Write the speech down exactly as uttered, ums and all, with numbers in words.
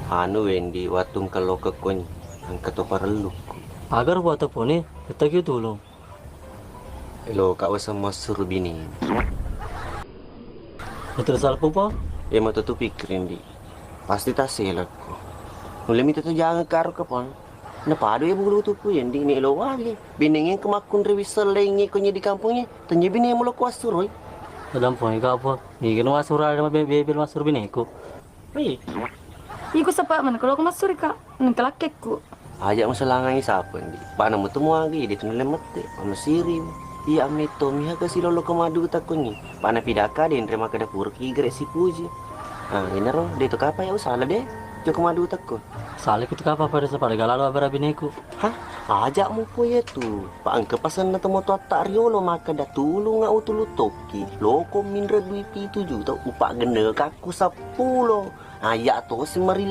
Anu Wendi, wattu engka lokekko ni, engka to parellukku. Aga ro buat apa ni? Tettaki tulung. Lo ka waseng massuru bini. Betul salpu po? Iya matu tu pikirin di. Pasti taselakku. Nulle mita tu jangan karo kapang. Napadu ya bulu tuku yang di ni lo wali. Binengin kemakun rewi selenge konye di kampungnya. Tanya bini yang mulo kuasuroi. Dampung ika apa? Ikan wasura ada bebel masur bineku. Wih. Iku sepak mana kalau aku masuri kak, nengkelakkekku. Aja masalangangi sapa ndi. Pana mutu muagi di tunile mette. Panu siri. Iya ametto miha kasi lolo kemadu takunni. Pana pidaka denre maka dapur ki gere sipuji. Ah, inaro de to kapa ya usala de. Joko madu takko. Sale ku tu kapa pada sepada galalo abara bineku. Hah? Aja mupo ya tu. Pa engka pasenna to moto atta riolo maka da tulung au tulu tokki. Loko minre dui pitu juta upa genne kakku seppulo. Aya to si marilla